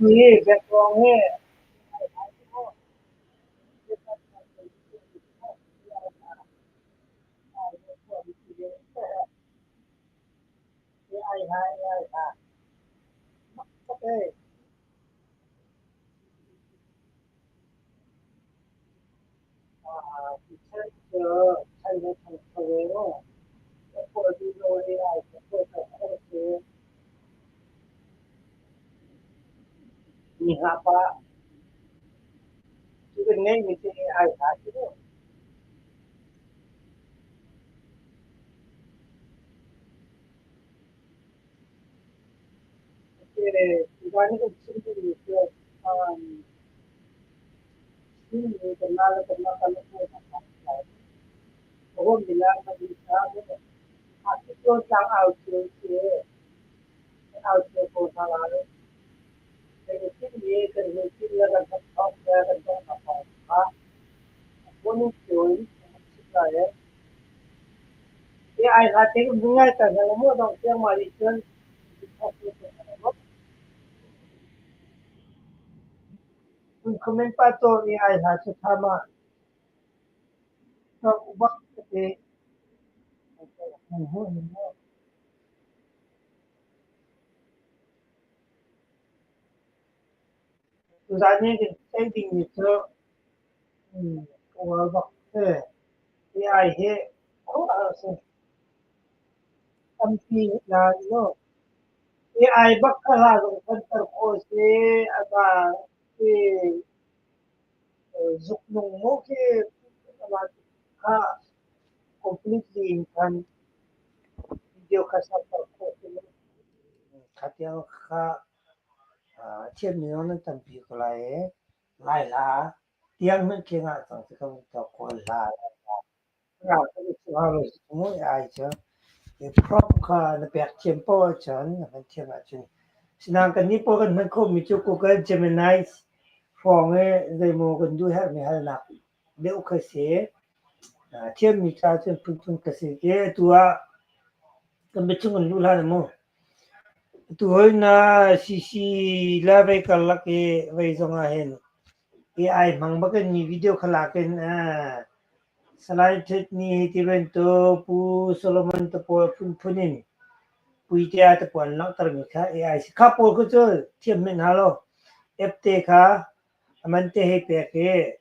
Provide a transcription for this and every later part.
Hi background hi Khatiang kha thiammi zong nan tampi ko lai i Lai hla tiang hmanh khi ngah cang si ko Kawl hla ai cu prop kha na pek thiam paoh ahcun na hman thiam ahcun sinain kannih pawl kan hman khawhmi cu Google Gemini hrawng i zeimaw kan duh herhmi halnak deuh kha si. Thiammi ca cun phunphun ka si i atu ah kan biachung kan luh hlan mu. Atu hoi na CC le vei karlak i vei zong ah hin AI hmang bak in mi video kha lak in Salai Htet Ni hi ti bantuk Pu Solomon te pawl phunphun in Puitea te pawl an langhtermi kha AI si. Kha pawl kha cu thiam hmenh hna law app te kha a man te hei pek i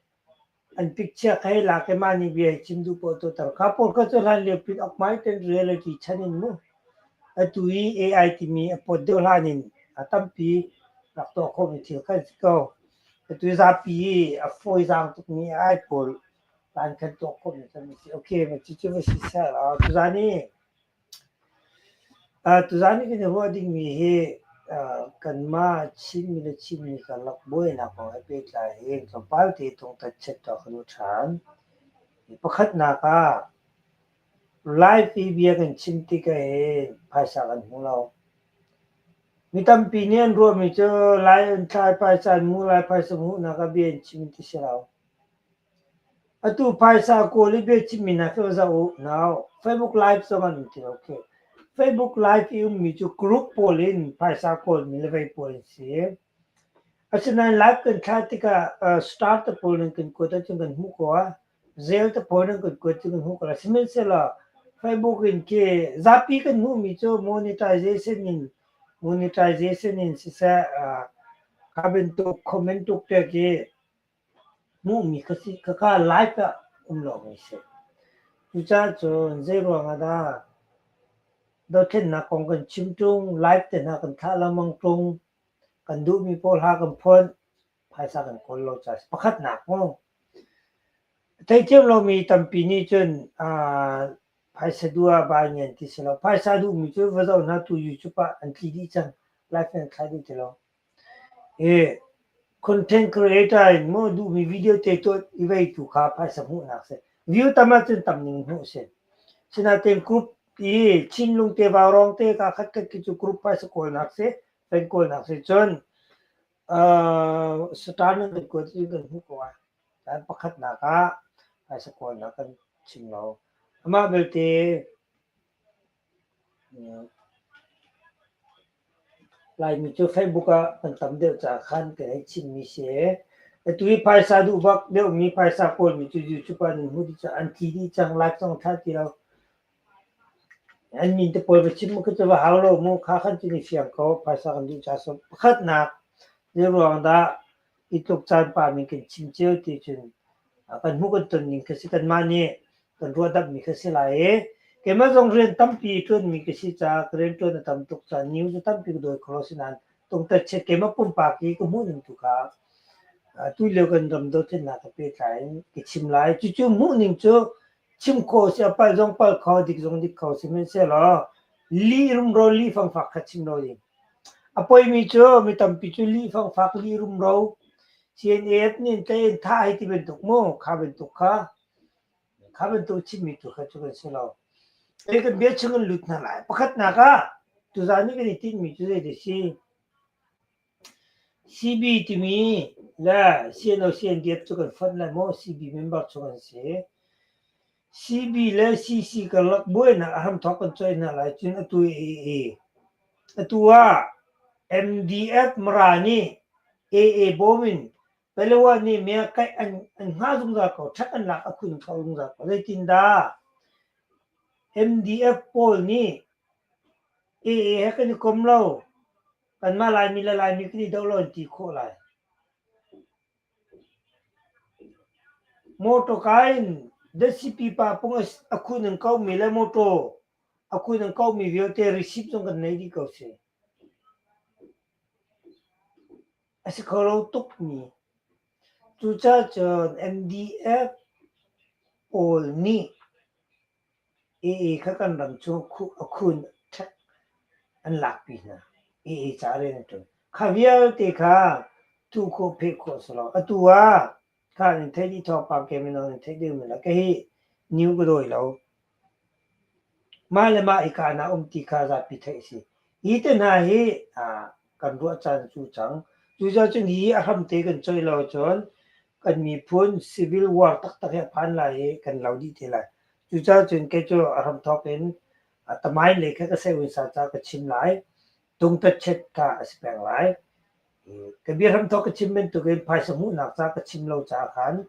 An picture kha hei lak i mah nih bia hi chim duh poah tuahter. Kha pawl kha cu hlan lio pin augmented reality chan in mu. Atu i AI timi a pawt deuh hlan in a tampi rak tuah khawhmi thil kha an si ko. Atu i zapi i a fawizaang tukmi AI pawl hlan khan tuah khawhmi kha an si. Okay, cucu va si seh law tuzaan i Tuzaan i kan i ruah dingmi hi kanmah Chinmi le Chinmi karlak buainak kong he pehtlai in tlawmpal te tungtat chiat tuah kan duh ṭhan. Pakhatnak ah live i bia kan chim tik ahhin phaisa kan hmu lo. Mi tampi nih an ruahmi cu Lai an thlai phaisa an hmuh lai, phaisa hmuhnak ah bia an chim ti si lo. Atu phaisa kawl i biachimmi hna khi va zoh u. Nau, Facebook Live zong an um ti lo khi. Facebook Live i ummi cu group pawl in phaisa kawlmi le vei pawl an si. Asinain live kan thlah tikah star te pawl in kan kuat ahcun kan hmuh ko ah, zel te pawl in kan kuat cu kan hmuh ko lai. Sihmanhsehlaw Facebook in khi zapi kan hmuhmi cu monetization in monetization in siseh, kha bantuk comment tuk te khi Hmuhmi ka si khakha live ah um lawngmi si. Cucaah cun zeiruang ah dah dothlennak kong kan chim ṭung, live te hna kan thlah lengmang ṭung, kan duhmi pawl ha kan phuan, phaisa kan kawl lo caah a si. Pakhatnak mu. A theithiam lomi tampi nih cun phaisa duh ah bai ngen ti si lo. Phaisa duhmi cu va zoh hna tu YouTube ah an tli dih cang. Live in an thlah dih ti lo. Content creator in maw duhmi video te tuah i veitu kha phaisa hmuhnak si. View tam ahcun tam ning hmuh a si. Sinain group i Chinlung te Vaurawng te ka khatkhat khi cu group phaisa kawlnak si, fan kawlnak si. Cun star nan kan kuat i kan hmuh ko ai. Caan pakhatnak ah phaisa kawlnak kan chim lo. Amah belte. Laimi cu Facebook ah kan tam deuh caah khan kan hei chimmi si. Atu hi phaisa duh bak deuhmi phaisa kawlmi cu YouTube ah nan hmuh dih cang, an tli dih cang, live zong a ṭha ti lo. An min te pawl va chim khi cu va hau lo mu, kha khan cu ni fiang ko, phaisa kan duh caah pakhatnak zeiruang dah hi tluk caan pah min kan chim cio ti cun kan hmuh kan ton ning kha si kanmah nih kan ruahdamhmi kha si lai i keimah zong rian tampi ṭuanmi ka si caah ka rianṭuan a tam tuk caah news a tampi ka dawi kho lo sinain tungtat chiat keimah pumpak i ka hmuh ning tu kha atu lio kan ram dothlennak he pehtlai in ka chim lai. Cucu hmuh ning cu chim khawh a si, a palh zong palh kho, dik zong dik kho sihmanhsehlaw lih rumro lih fangfak kha chim lo ding. A poimi cu mi tampi cu lih fangfak lih rumro CNAF nih an tlaih an thah hei ti bantuk mu kha bantuk kha Kha bantuk chimmi tu kha cu kan si lo. Hei kan bia chung in lut hna lai. Pakhatnak ah tuzaan i kan i tinhmi cu zei si? CB timi le CNO CNDF cu kan fonh lai maw? CB member chung an si. CB le CC karlak buainak a hramthawk kan cawi hna lai cun atu AA. Atu ah MDF Mara nih AA bawm in Palawan nih mea kaih an an hngah zungzal ko, ṭhat an lak a khun kho zungzal ko. Zeitindah MDF pawl nih AA he kan i kom lo, kanmah Laimi le Laimi kan i doh lo an ti khawh lai. Mawṭawka in datsi pipa pung a khun an komi le mawṭaw a khun an komi vialte receipt zong kan nei dih ko si. A si kho lo tukmi. Cucaah cun MDF pawl nih AA kha kan ram chung a khun ṭhek an lakpi hna. AA caah rian an ṭuan. Kha vialte kha thuh khawh pheh khawh a si lo. Atu ah kha nan theih dih thawngpang ke mino nan theih deuh men lai. Ka hi new ka dawi lo. Mah le mah i kahnak um ti kha zapi theih a si. Hi te hna hi kan ruah caan a cu cang. Cucaah cun hi a hramte kan coih lo ahcun kan miphun civil war taktak hi a phan lai i kan lo dih te lai. Cucaah cun kei cu a hramthawk in tamain lei kha ka sehunsa caah ka chim lai. Tungtatchet kha a si peng lai. Ka bia hramthawk ka chim bantukin phaisa hmuhnak ca ka chim lo caah khan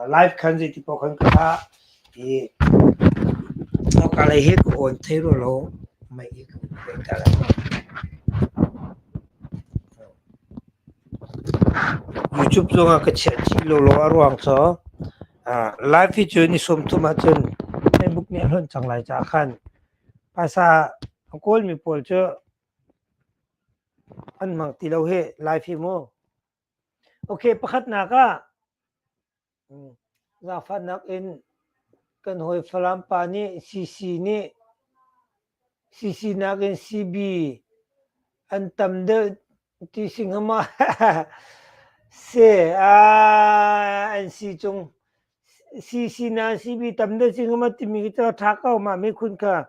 live khan zeiti paoh khan ka thah i hauka lei hi ka awn thai rua lo mei hi ka vun ta lai. YouTube zongah ka chiah chih lawlaw a ruang cu live hi cu ni 30 ahcun Facebook nih a hlonh cang lai caah khan phaisa a kawlmi pawl cu An hmang ti lo hih, Lai hi mu. Okay, pakhatnak ah zaangfahnak in kan hawi Falam pa nih CC nih CC nakin CB an tam deuh ti si hnga maw? Si, an si cung CC nakin CB tam deuh si hnga maw timi khi cu a ṭha ko mah mikhun kha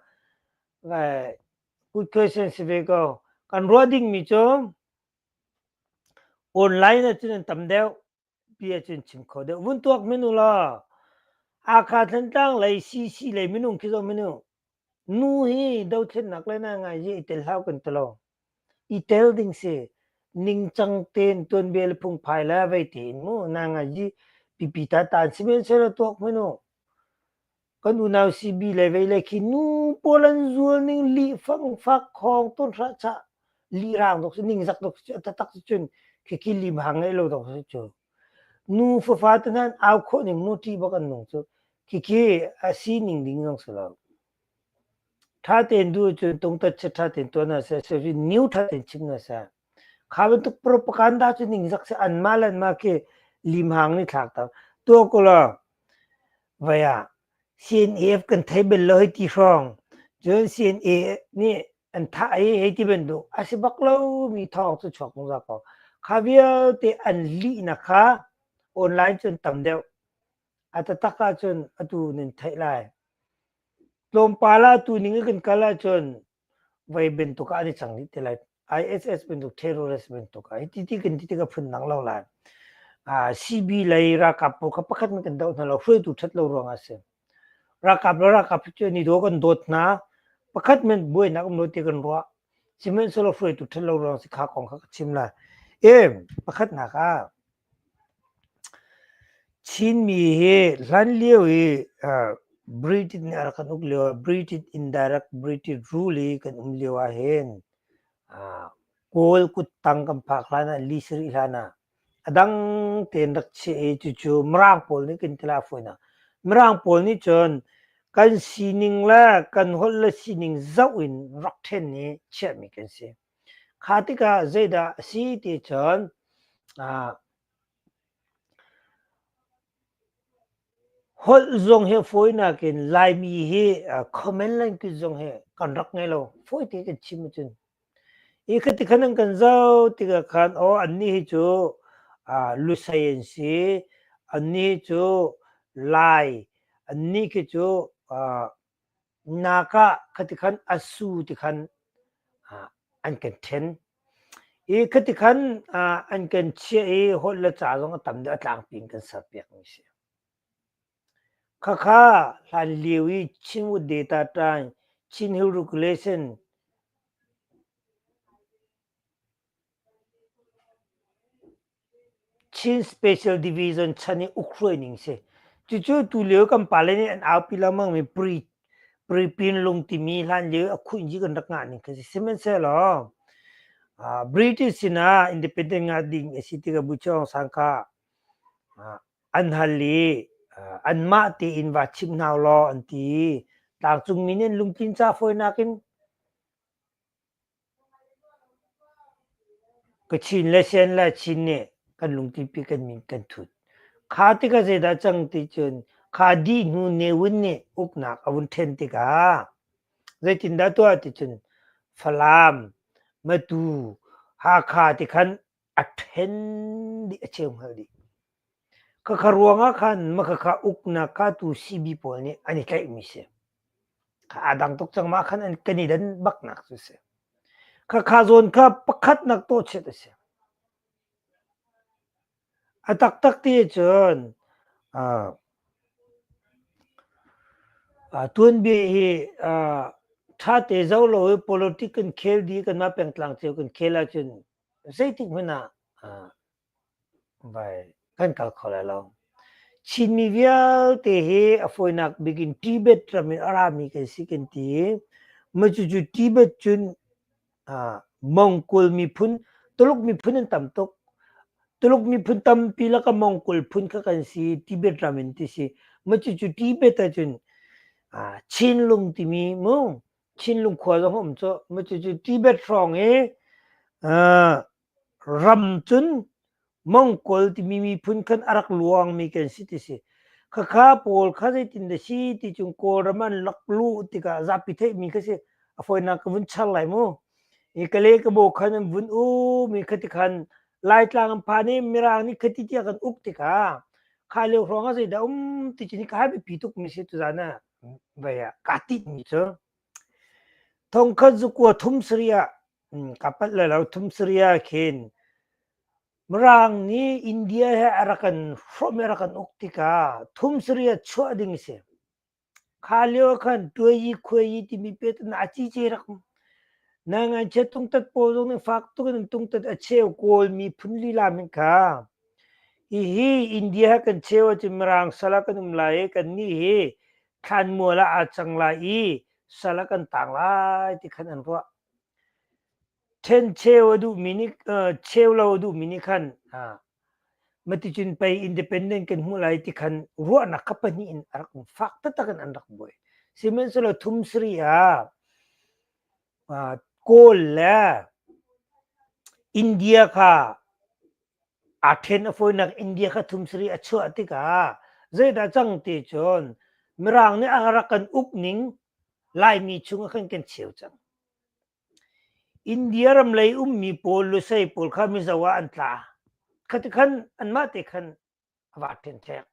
Good question si ve ko. Kan ruah dingmi cu online ahcun an tam deuh, bia cun chim kho deuh. Vun tuak men u law, Hakha Thantlang lei CC lei minung khi zoh men u. Nu hi dothlennak le na ngai i tel hau kan ti lo. I tel ding si. Ningcang tein tuanbia le phungphai le vei tein mu na ngai i pipi ta ta sihmanhsehlaw tuak men u. Kan unau CB le vei le khi nu pawl an zual ning lih fangfak khawng ton hra chah lih rang dok si ningzak dok si taktak si cun khikhi lim hang ngei lo dok si cu nu fafa te nan au khawh ning mu ṭih bak an nung cu khikhi a sining ding zong si lo. Ṭha tein duh cun tungtat chiat ṭha tein tuah hna seh, seh new ṭha tein chim hna seh. Kha bantuk propaganda cu ningzak si anmah le anmah khi limhang nih thlak ta. Tuah ko law vai ah CNAF kan thei bal lo hei ti hrawng. Cun CNA nih an thah i hei ti bantuk a si bak lomi thawng cu chuak zungzal ko. Kha vialte an lihnak kha online cun tam deuh. A taktak ahcun atu nan theih lai. Tlawmpal ah tu ning i kan kal ahcun voi bantuk ah an i cang dih te lai. ISS bantuk terrorist bantuk ah hiti ti kan ti tik ah phundang lo lai. CB lei ralkap pawl kha pakhat man kan doh hna lo hruaitu ṭhat lo ruangah a si. Ralkap le ralkap cu an i daw kan dawt hna. Pakhat man buainak um lo ti kan ruah. Sihmanhsehlaw hruaitu ṭhat lo ruang si kha kong kha ka chim lai. E, pakhatnak ah Chinmi hi hlanlio i British nih a rak kan uk lio ah British indirect British rule i kan um lio ahhin Kawl kuttang kan phak hlan ah li sarih hlan ah a dang tein rak chiah i cucu Mirang pawl nih kan ti lai a fawinak. Mirang pawl nih cun kan sining le kan holh le sining zoh in rak ṭhen i chiahmi kan si. Kha tikah zeidah a si ti cun holh zong hi fawinak in Laimi hi common language zong hi kan rak ngei lo. Fawi tein kan chim ahcun. Hi khati khan an kan zoh tikah khan aw annih hi cu Lusei an si, annih hi cu Lai, annih khi cu Naka khati khan Asu ti khan an kan ṭhen. I khati khan an kan chiah i holh le ca zong a tam deuh a tlangpi in kan serpiakmi a si. Khakha hlanlio i Chinwood Data Time, Chin Hill Regulation, Chin Special Division chan i ukhruai ning si. Cucu tulio kan pale nih an aupi lengmangmi pre Pripinlung timi hlanlio a khuhji kan rak ngah ning kha si. Sihmanhsehlaw British sinah independent ngah ding a si tikah Buchi Aung San kha an hal i anmah tein va chim hna ulaw an ti i tlangcungmi nih an lungtlin ca fawinak in Kachin le Shan le Chin nih kan lungtlinpi kan min kan thut. Kha tikah zeidah cang ti cun kha dih hnu Ne Win nih uknak a vun ṭhen tikah zeitindah tuah ti cun Falam, Matu, Hakha ti khan a ṭhen dih a cheu hngal dih. Khakha ruangah khan makhakha uknak kha tu CB pawl nih an i tlaihmi si. Kha aa dang tuk cang mah khan an kan i dan baknak cu si. Khakha zawn kha pakhatnak tawhchiat a si. A taktak ti cun uh, uh, tuanbia hi uh, ṭha te zo lo i politic kan khel dih kanmah pengtlang cio kan khel ahcun zeitik hmanh ah vai kan kal kho lai lo. Chinmi vialte hi a fawinak bik in Tibet ram in a rami kan si kan ti. Mah cucu Tibet cun Mongol miphun, Tuluk miphun an tam tuk. Tuluk miphun tampi lakah Mongol phun kha kan si, Tibet ram in ti si. Mah cucu Tibet ahcun Chinlung timi mu Chinlung khua zong a um cu. Mah cucu Tibet hrawng i ram cun Mongol timi miphun khan a rak luangmi kan si ti si. Khakha pawl kha zeitin dah si ti cun Kawlram an lak luh tikah zapi theihmi kha si. A fawinak ka vun char lai mu. I Kale Kabaw khan an vun um i khati khan Laitlang an phan i Mirang nih khati tiah kan uk tikah kha lio hrawng ah zeidah um ti cu ka biapi tukmi si tuzan ah vei ah kaa tinhmi cu. Thongkhat zukua thum sarih ah ka palh lai lo thum sarih ah khin Mirang nih India he a rak kan hrawm i a rak kan uk tikah thum sarih ah chuah ding a si. Kha lio ah khan tuai khuai timi pet in a cici rak um. Na ngaihchia tungtat pawl zong nih fak tuk in an tungtat a cheu Kawl miphun lila min kha. Hihi India he kan cheu ahcun Mirang sal ah kan um lai i kannih hi thlanmual ah aa cang lai i sal ah kan tang lai ti khan an ruah. Ṭhencheu a duhmi nih cheu lo a duhmi nih khan maticun pei independent kan hmuh lai ti khan ruahnak kha pahnih in a rak um fak taktak in an rak buai. Sihmanhsehlaw thum sarih ah Kawl le India kha aa ṭhen a fawinak India kha thum sarih a chuah tikah zeidah cang ti cun Mirang nih a rak kan uk ning Laimi chungah khan kan cheu cang. India ram lei ummi pawl Lusei pawl kha Mizo ah an tla. Khati khan anmah te khan a va ṭhenṭhek.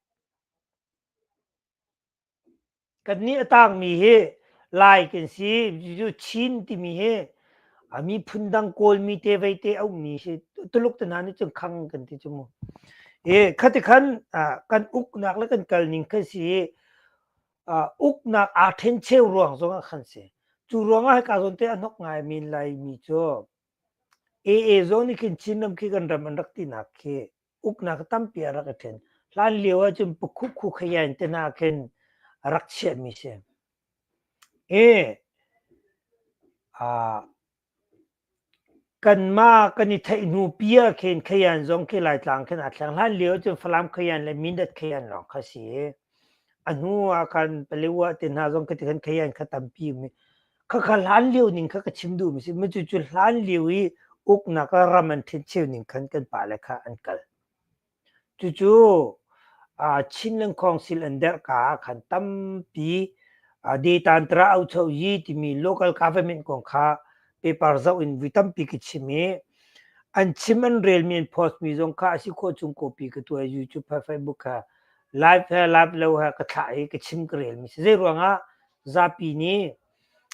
Kannih a tangmi hi Lai kan si, cucu Chin timi hi a miphun dang Kawlmi te vei te a ummi si. Tuluk te hna nih cun khang kan ti cu mu. I khati khan kan uknak le kan kalning kha si i uknak aa ṭhencheu ruang zongah khan si. Cu ruangah hika zawn te a hnok ngai men laimi cu AA zawn nih khin Chinram khi kan ram an rak tinak khi uknak tampi a rak i ṭhen. Hlan lio ahcun Pakhukhu Khayan te hna khin a rak chiahmi si. I aa Kanmah kan i theih hnu pi ah khin Khayan zong khi Laitlang khin aa thleng. Hlan lio cun Falam Khayan le Mindat Khayan lawng kha si. A hnu ah khan Palewa te hna zong khi tikhan Khayan kha tampi um i khakha hlan lio ning kha ka chim duhmi si. Cucu hlan lio i uknak le ram an ṭhencheu ning khan kan pale kha an kal. Cucu Chinland Council an derhka ah khan tampi Detantra Auchoyi timi local government kong kha paper zoh in vui tampi ka chim i an chim an relmi an post mi zong kha a si khawh chung copy ka tuah i YouTube he Facebook he live he live lo he ka thlah i ka chim ka relmi si. Zei ruangah zapi nih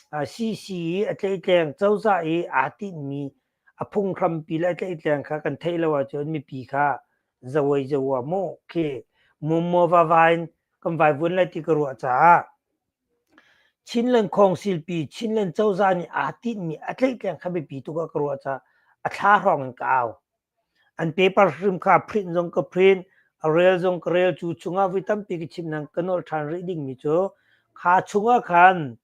CC i a tleitleng cozah i aa tinhmi a phunghrampi le a tleitleng kha kan theih lo ahcun mipi kha zawei zawa maw khi mummaw vava in kan vaivuan lai ti ka ruah caah Chinland Council-pi Chinland cozah nih aa tinhmi a tleitleng kha biapi tuk ah ka ruah caah a thla hrawng in ka au. An paper hrim kha print zong ka print, a rel zong ka rel cu chungah voi tampi ka chim nain ka nolh ṭhan rih dingmi cu kha chungah khan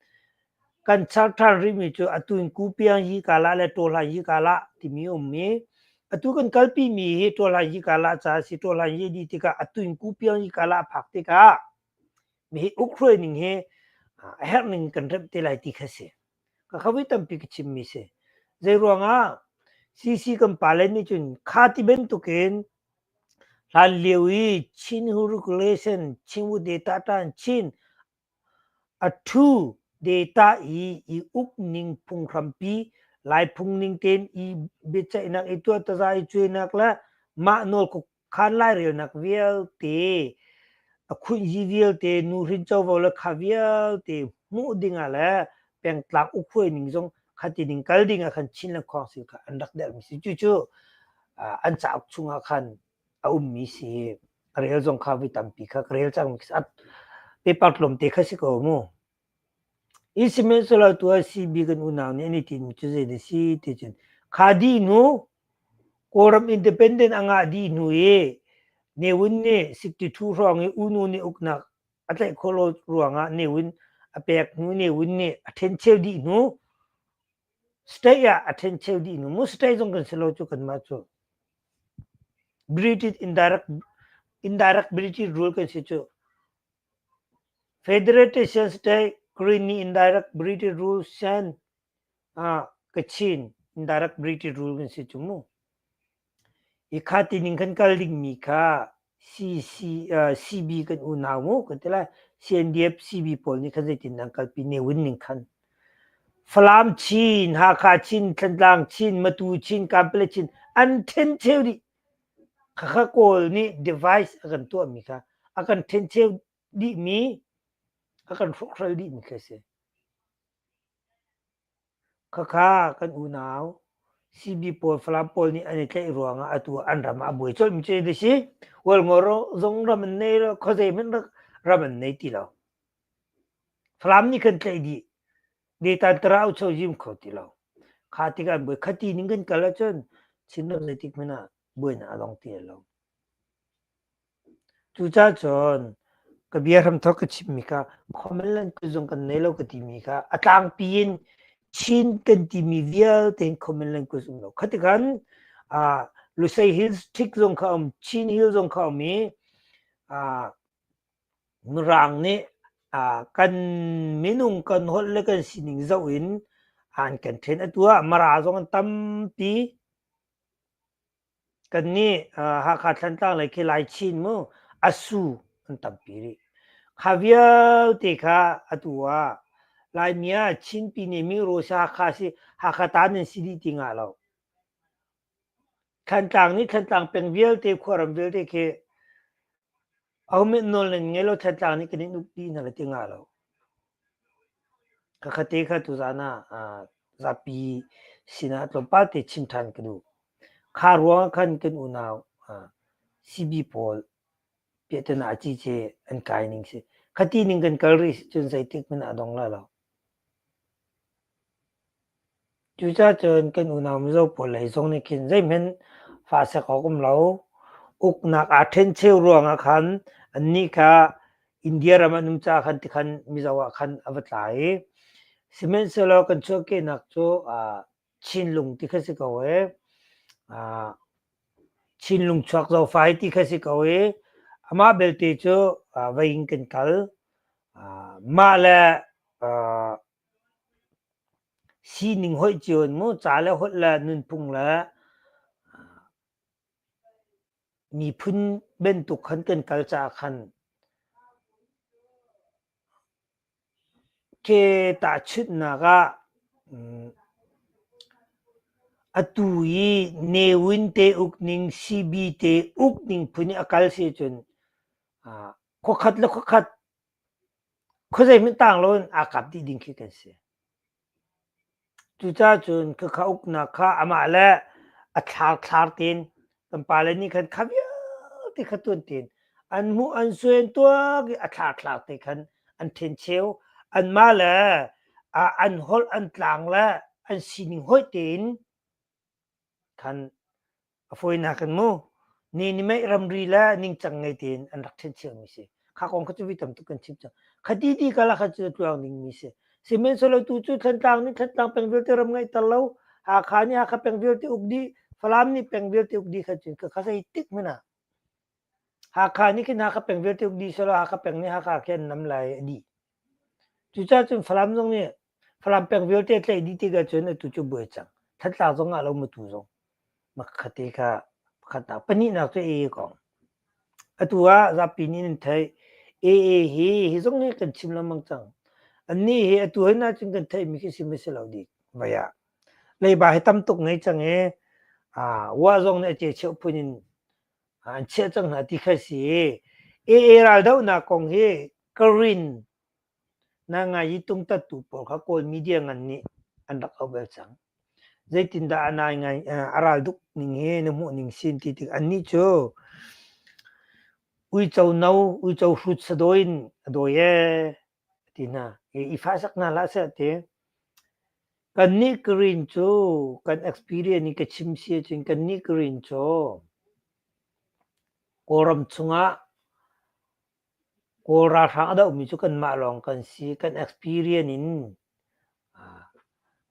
Kan char ṭhan rihmi cu atu in Kupiang yi kala le Ṭawhlan yi kala timi a um i atu kan kalpimi hi Ṭawhlan yi kala ca a si. Ṭawhlan yi dih tikah atu in Kupiang yi kala a phak tikah mihi ukhruai ning hi a herh ning kan remh te lai ti kha si. Ka voi tampi ka chimmi si. Zei ruangah CC kan pale nih cun kha ti bantukin hlan lio i Chin Hu Regulation, Chin Wu Data Tan Chin A ṭhu data i i ukning phunghrampi Lai phung ning tein i biaceihnak i tuah taza i cuainak le mah nawl khuakhan lairelnak vialte a khunhyi vialte nuhrin covo le kha vialte hmuh dingah le pengtlang ukhruai ning zong khati ning kal dingah khan Chinland Council kha an rak derhmi si. Cucu an cauk chungah khan a ummi si. Ka rel zong kha voi tampi kha ka rel cang. Paper tlawmte kha si ko mu. I sihmanhsehlaw tu ah CB kan unau nih an i tinmi cu zei dah si ti cun kha dih hnu Kawlram independent a ngah dih hnu i Ne Win nih 62 hrawng i U Nu nih uknak a tlaih khawh lo ruangah Ne Win a pek hnu Ne Win nih a ṭhencheu dih hnu state ah a ṭhencheu dih hnu mu state zong kan si lo cu kanmah cu British indirect indirect British rule kan si cu. Federation State Green nih indirect British rule Shan ah Kachin indirect British rule kan si cu mu. Hi kha ti ning kan kal dingmi kha CC, uh, CB kan unau mu kan ti lai. CNDF CB pawl nih khan zeitin an kalpi ne win ning khan. Falam Chin, Hakha Chin, Thantlang Chin, Matu Chin, Kanpalet Chin an ṭhencheu dih. Khakha Kawl nih device a kan tuahmi kha a kan ṭhencheu dihmi, a kan hrawkhral dihmi khi a si. Khakha kan unau CB pawl, Falam pawl nih an i tlaih ruangah atu an ram ah a buai colhmi cu a si. Hualngo zong ram an nei lo, khuazei hmanh ram an nei ti lo. Falam nih kan tlaih dih. Detan tara ucho zim kho ti lo. Kha tikah an buai. Khati ning kan kal ahcun Chinram zeitik hmanh ah buainak a dong ti lo. Cucaah cun ka bia hramthawk ka chimmi kha common language zong kan nei lo ka timi kha a tlangpi in Chin kan timi vialte in common language um lo. Khati khan uh, Lusei Hills Thik zong kha um, Chin Hill zong kha um i uh, Mirang nih uh, kan minung kan holh le kan sining zoh in an kan ṭhen. Atu ah Mara zong an tampi. Kannih Hakha Thantlang lei khi Lai Chin mu a su an tampi rih. Kha vialte kha atu ah Laimi ah Chinpi nih Miro si Hakha si Hakha ta nan si dih ti ngah lo. Thantlang nih Thantlang peng vialte khuaram vialte khi ahohmanh nawl nan ngei lo Thantlang nih kan in uk dih hna le ti ngah lo. Khakha te kha tuzaan ah zapi sinah tlawmpal te chim ṭhan ka duh. Kha ruangah khan kan unau CB pawl piahtana a cice an kai ning si. Khati ning kan kal rih cun zeitik hmanh ah a dong lai lo. Cucaah kan unau Mizo pawl lei zong nih khin zeihmanh fahsak awk um lo. Uknak aa ṭhencheu ruangah khan annih kha India ram an um caah khan tikhan Mizo ah khan a va tla i sihmanhsehlaw kan chuahkehnak cu Chinlung ti kha si ko ee. Chinlung chuak zofai ti kha si ko i amah belte cu vei in kan kal. Mah le Sining hoih cio in mu ca le holh le nunphung le miphun bantuk khan kan kal caah khan ke tahchunhnak ah atu i Ne Win te ukning CB te ukning phun i a kal si cun khuakhat le khuakhat Khuazei hmanh tang loin aa kap dih ding khi kan si. Cucaah cun khakha uknak kha amah le a thlarthlar tein kan pale nih khan kha vialte kha tuan tein an hmuh an suai an tuak i a thlarthlar te khan an ṭhencheu. Anmah le an holh an tlang le an sining hoih tein khan A fawinak in mu ni ni meih ramri le ningcang ngei tein an rak ṭhencheumi si. Kha kong kha cu vi tam tuk kan chim cang. Khati ti kala kha cu tluang dingmi si. Sihmanhsehlaw tu cu Thantlang nih Thantlang peng vialte ram ngeihter lo, Hakha nih Hakha peng vialte uk dih, Falam nih peng vialte uk dih kha cun kha zei tik hmanh ah Hakha nih khin Hakha peng vialte uk dih selaw Hakha peng nih Hakha khi an nam lai a dih. Cucaah cun Falam zong nih Falam peng vialte tlaih dih tikah cun atu cu buai cang. Thantlang zong ah lo matu zong. Makhate kha pakhatnak. Pahnihnak cu AA kong. Atu ah zapi nih nan theih. AA hi hi zong hi kan chim lengmang cang. Annih hi atu hin ahcun kan theihmi khi si maw si lo dik vai ah. Leiba hi tam tuk ngei cang i wa zong nih a ce cheuh phun in an chiah cang hna ti kha si. AA raldohnak kong hi Karin na ngai i tungtattu pawl kha Kawl media ngan nih an rak auh bal cang. Zeitindah a nai ngai a ral duk ning hi na hmuh ning sin ti tik annih cu uico no uico hrut sadawi in a dawi ee a ti hna. I fahsak hna hlah seh ti. Kannih Green cu kan experience in ka chim si ahcun kannih Green cu Kawlram chungah Kawl ralhrang a dohmi cu kanmah lawng kan si. Kan experience in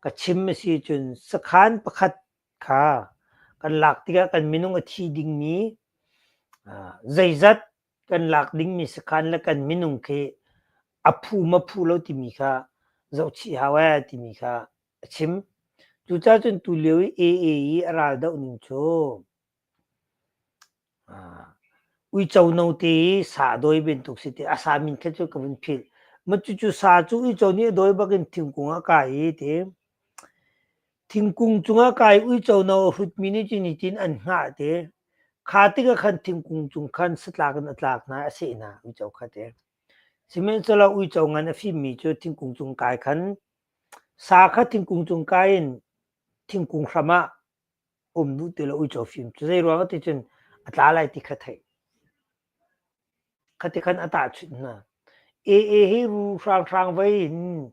ka chim a si cun sakhan pakhat kha kan lak tikah kan minung a thi dingmi zeizat kan lak dingmi sakhan le kan minung khi a phu ma phu lo timi kha zohchih hau ee timi kha a chim. Cucaah cun tulio i AA i a ral doh ning cu uico note i sa a dawi bantuk si ti a sa min kha cu ka vun philh. Ma cucu sa cu uico nih a dawi bakin thingkung ah kai i ti. Thingkung cungah kai uico no a hrutmi nih cun hitin an hngah ti. Kha tikah khan thingkung cung khan satlak in a tlak hna, a seh hna uico kha ti. Sihmanhsehlaw uico ngan a fimmi cu thingkung cung kai khan sa kha thingkung cung kai in thingkung hram ah um duh ti lo uico fim cu zei ruang ti cun a tla lai ti kha theih. Khati khan a tahchunh hna. AA hi ru hranghrang vei in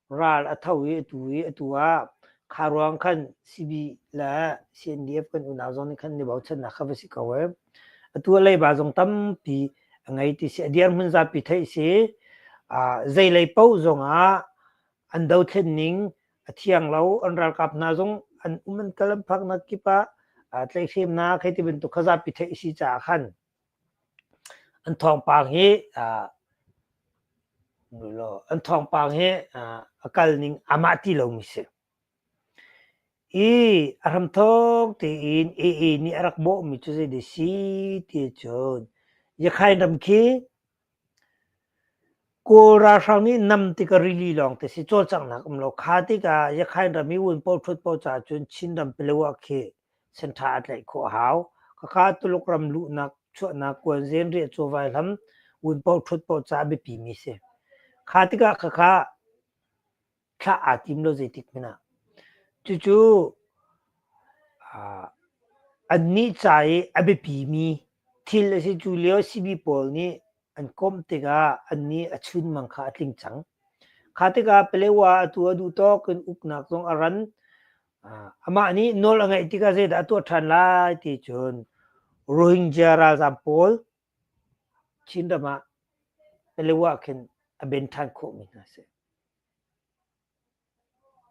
ral a tho i atu i atu ah kha ruang khan CB le CNDF kan unau zong nih khan ni bochannak kha va si ko ee. Atu a leiba zong tampi a ngei ti si a dirhmun zapi theih si. Zeilei paoh zong ah an dothlen ning a thiang lo an ralkap hna zong an um an kal an phaknak kip ah tlaihhremnak hei ti bantuk kha zapi theih si caah khan an thawngpang hi an thawngpang hi a kal ning amah ti lomi si. I a hramthawk tein AA nih a rak bawhmi cu zei si ti cun Yakhain ram khi Kawl ralhrang nih nam tikah rili lawngte si cawlcanghnak um lo. Kha tikah Yakhain ram i wunpo ṭhutpo caah cun Chinram Palawa khi senṭha a tlaih khawh a hau. Khakha Tuluk ram luhnak chuahnak kuanzen riahcaw vaihlam wunpo ṭhutpo caah biapimi si. Kha tikah khakha thlah aa tim lo zeitik hmanh ah. Cucu annih ca i a biapimi thil a si. Cu lio CB pawl nih an komh tikah annih a chunmang kha a tling cang. Kha tikah Palewa atu a duh tawk in uknak zong a ran. Amah nih nawl a ngeih tikah zeidah a tuah ṭhan lai ti cun Rohingya ralzaam pawl Chinram ah Palawa khin a ben ṭhan khawhmi hna a si.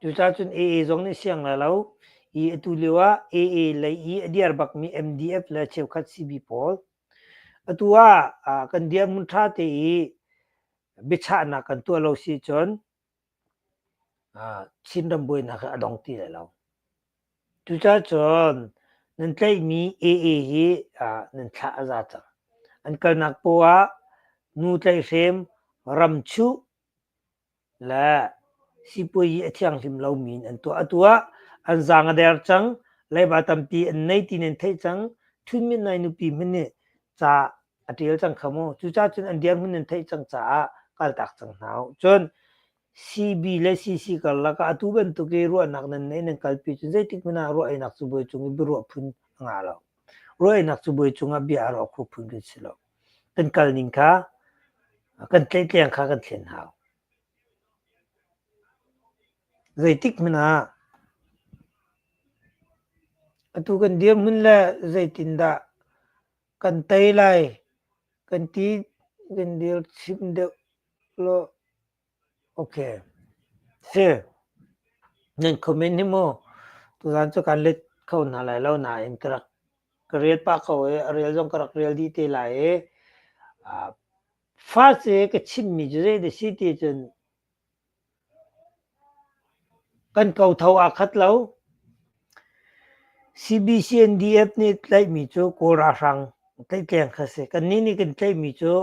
Cucaah cun AA zong nih siang lai lo i atu lio ah AA lei i a diar bakmi MDF le cheukhat CB pawl atu ah kan dirhmun ṭha te i biachahnak kan tuah lo si cun Chinram buainak hi a dong ti lai lo. Cucaah cun nan tlaihmi AA hi nan thlah a za cang. An kalnak poah ah nu tlaihhrem, ram chuh le sipuazi a thianghlim lomi in an tuah. Atu ah an zaang a der cang, leiba tampi an nei ti nan theih cang. Htun Myint Nai nupi hmanh nih ca a ṭial cang kha mu. Cucaah cun an dirhmun nan theih cang caah kaltak cang hna u. Cun CB le CC karlak ah atu bantuk i ruahnak nan neih nan kalpi cun zeitik hmanh ah ruah-einak cabuai cung i biaruah phun a ngah lo. Ruah-einak cabuai cungah bia a ruah kho phun kan si lo. Kan kal ning kha kan tlaihtleng kha kan thlen hau. Zeitik hmanh ah atu kan dirhmun le zeitindah kan tei lai kan ti kan dir chim deuh law okay. Si nan comment hi mu tuzaan cu kan let kho hna lai lo nain ka rak ka rel pah ko i a rel zong ka rak rel dih te lai i first i ka chimmi cu zei dah si ti cun kan kotho aa khat lo. CBCNDF nih tlaihmi cu Kawl ralhrang tlaihtleng kha si. Kannih nih kan tlaihmi cu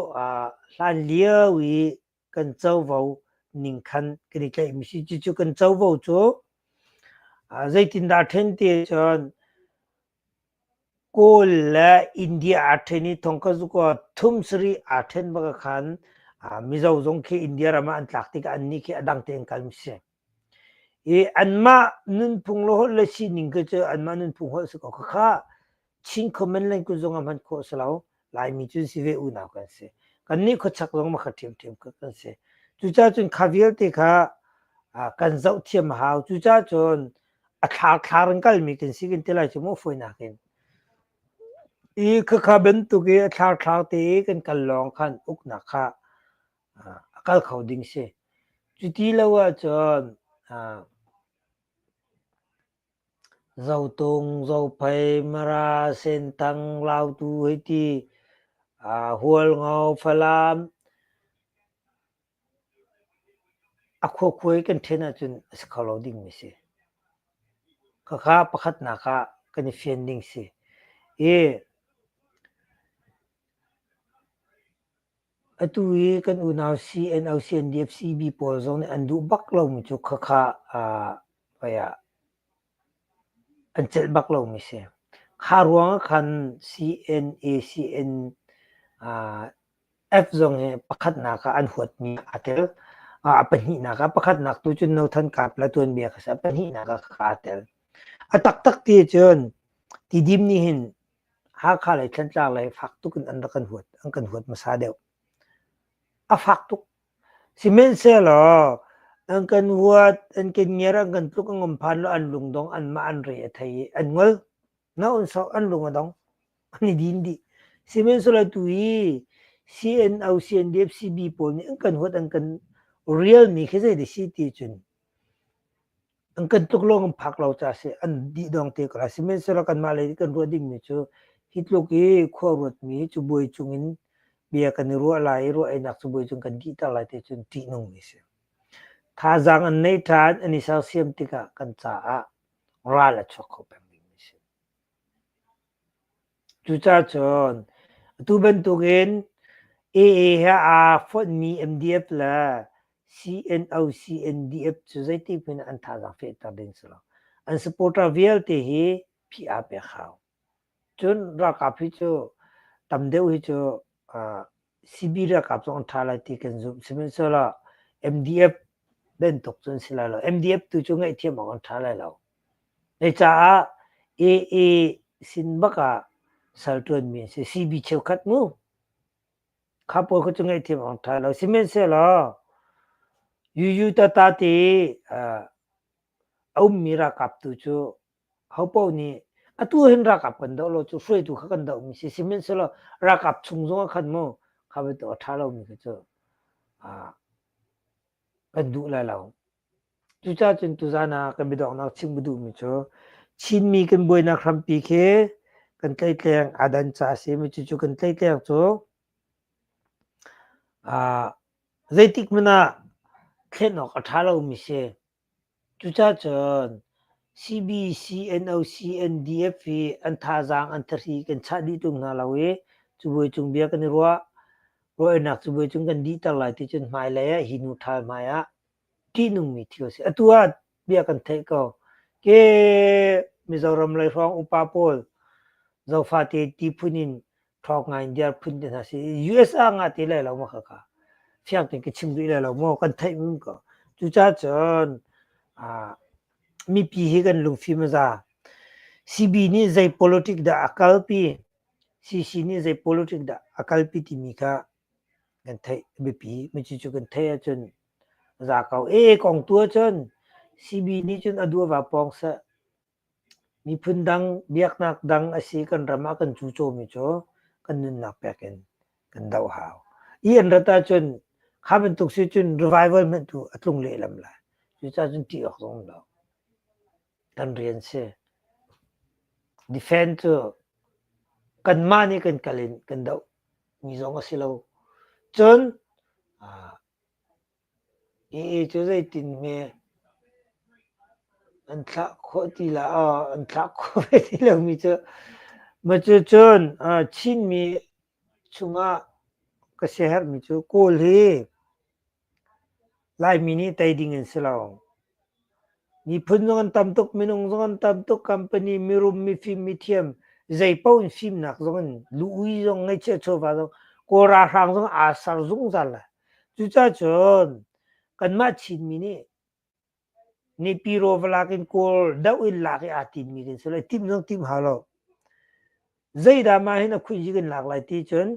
hlan lio i kan covo ning khan kan i tlaihmi si. Cucu kan covo cu zeitindah ṭhen ti ahcun Kawl le India aa ṭhen i thongkazukua thum sarih aa ṭhen bak ah khan Mizo zong khi India ram ah an tlak tikah annih khi a dang tein kalmi si. I anmah nunphung le holh le sining khi cu anmah nunphung holh si ko. Khakha Chin Common Language zong ah hman khawh a si lo. Laimi cu si ve unau kan si. Kannih khuachak zong makhat ṭhiamṭhiam kan si. Cucaah cun kha vialte kha kan zoh thiam a hau. Cucaah cun a thlar thlar in kalmi kan si kan ti lai cu mu fawinak in. I khakha bantuk i a thlar thlar te i kan kal lawng khan uknak kha a kal kho ding si. Cuti lo ahcun Zotung, Zophei, Mara, Senthang, Lautu hei ti, Hualngo, Falam, A khuakhuai kan ṭhen ahcun a si kho lo dingmi si. Khakha pakhatnak ah kan i fian ding si. I atu i kan unau CNO, CNDF, CB pawl zong nih an duh bak lomi cu khakha ah an celh bak lomi si. Kha ruang ah khan CNA, CN F zong hi pakhatnak ah an huatmi aa tel. A pahnihnak ah pakhatnak tu cun Nothan Kap le tuanbia kha si. A pahnihnak ah kha aa tel. A taktak ti cun Tidim nih hin Hakha lei Thantlang lei fak tuk in an rak kan huat, an kan huat hmasa deuh. A fak tuk. Sihmanhsehlaw an kan huat, an kan ngiar, an kan tluk, an ngom phan lo, an lungdong, anmah an re a thei i an ngol. Na un sok an lung a dong. An i din dih. Sihmanhsehlaw tu hi CNO, CNDF, CB pawl nih an kan huat, an kan rialmi khi zei dah si ti cun an kan tluk lawng an phak lo caah si an dih dong te ko lai. Sihmanhsehlaw kanmah lei kan ruah dingmi cu hi tluk i khua ruatmi cabuai cungin bia kan i ruah lai i ruah einak cabuai cung kan dihter lai ti cun ṭihnungmi a si. Thazaang an neih ṭhan, an i sersiam tikah kan caah ral a chuak kho peng dingmi a si. Cucaah cun atu bantukin AA he aa fonhmi MDF le CNO CNDF cu zeitik hmanh ah an thazaang fehter ding si lo. An supporter vialte hi PR pek hau. Cun ralkap hi cu tam deuh hi cu CB ralkap zong an ṭha lai ti kan zumh. Sihmanhsehlaw MDF bantuk cu an si lai lo. MDF tu cu ngaihthiam awk an ṭha lai lo. Zeicaah AA sin bak ah sal ṭuanmi an si. CB cheukhat mu. Kha pawl kha cu ngaihthiam awk an ṭha lo. Sihmanhsehlaw UU tata ti. A ummi ralkap tu cu hopaoh nih atu hin ralkap kan doh lo cu hruaitu kha kan dohmi si. Sihmanhsehlaw ralkap chung zongah khan mu kha bantuk a ṭha lomi kha cu kan duh lai lo. Cucaah cun tuzaan ah kan biadonghnak chim ka duhmi cu Chinmi kan buainak hrampi khi kan tleitleng aa dan caah a si. Cucu kan tleitleng cu zeitik hmanh ah thlen awk a ṭha lomi si. Cucaah cun CB, CNO, CNDF hi an thazaang an thahri kan chah dih tung hna lo i cubuai cung bia kan i ruah. Ruahnak cubuai cung kan dihter lai ti cun hmailei ah hi hnu ṭhal hmai ah ṭihnungmi thil a si. Atu ah bia kan theih ko. Ke Mizoram lei hrawng upa pawl Zofate ti phun in ṭhawk ngai in diar phun te hna si. US ah nga ti lai lo maw khakha? Fiang tein ka chim rih lai lo maw? Kan theih mim ko. Cucaah cun mipi hi kan lungfim a za. CB nih zei politic dah a kalpi, CC nih zei politic dah a kalpi timi kha kan theih a biapi. Cucu kan theih ahcun za ko. Ee kong tu ahcun CB nih cun a duava pawng seh. Miphun dang, biaknak dang a si kan ram ah kan cucawmi cu kan nunnak pek in kan doh hau. I an rat ahcun kha bantuk si cun revival hmanh tu a tlung lehlam lai. Cucaah cun ṭih awk zong um lo. Kan rian si. Defend cu kanmah nih kan kal in kan doh mi zong a si lo. Cun Ii cu zeitin hme an thlah khawh ti la aw an thlah khawh ve ti lomi cu cucun Chinmi chungah ka siaherhmi cu Kawl hi Laimi nih tei ding an si lo. Miphun zong an tam tuk, minung zong an tam tuk, company, mirum, mifim, mithiam, zeipaoh in fimnak zong in lu-ui zong ngeihchiah chawva zong Kawl ralhrang zong aa ser zungzal lai. Cucaah cun kanmah Chinmi nih Nipiro va lak in Kawl doh in lak i aa timmi kan si lo. Timh zong timh hau lo. Zeidah mah hin a khuih kan lak lai ti cun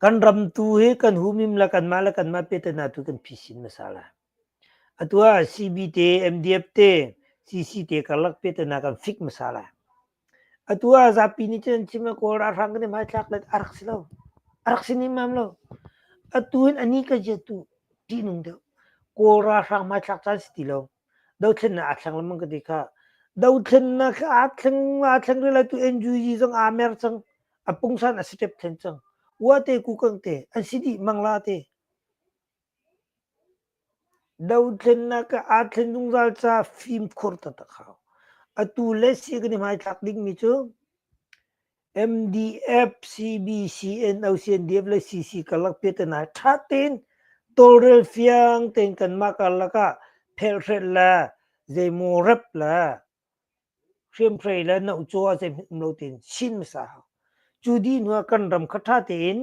Kan ram tu hi kan humhim le kanmah le kanmah piahtana tu kan phisin hmasa lai. Atu ah CB te, MDF te, CC te karlak piahtana kan fik hmasa lai. Atu ah zapi nih cun an chim i Kawl ralhrang kan i hmaithlak le a rak si lo. A rak si nemmam lo. Atu hin a ni ka zia tu ṭihnung deuh. Kawl ralhrang hmaithlak caan si ti lo. Dothlennak aa thleng lengmang ka ti kha. Dothlennak aa thleng aa thleng rih lai tu NUG zong aa mer cang. A pungsan a step thlen cang. Ua te kukang te an si dih mangla te. Dothlennak aa thlen zungzal ca fimkhur taktak hau. Atu le si kan i hmaithlak dingmi cu MDF, CB, CNO, CNDF le CC karlak piahtana ṭha tein tawlrel fiang tein kanmah karlak ah phelhrelh le zeimaw rep le hriamhrei le nohcaw ah zeihmanh um lo tein chin hmasa hau. Cu dih hnu ah kan ram kha ṭha tein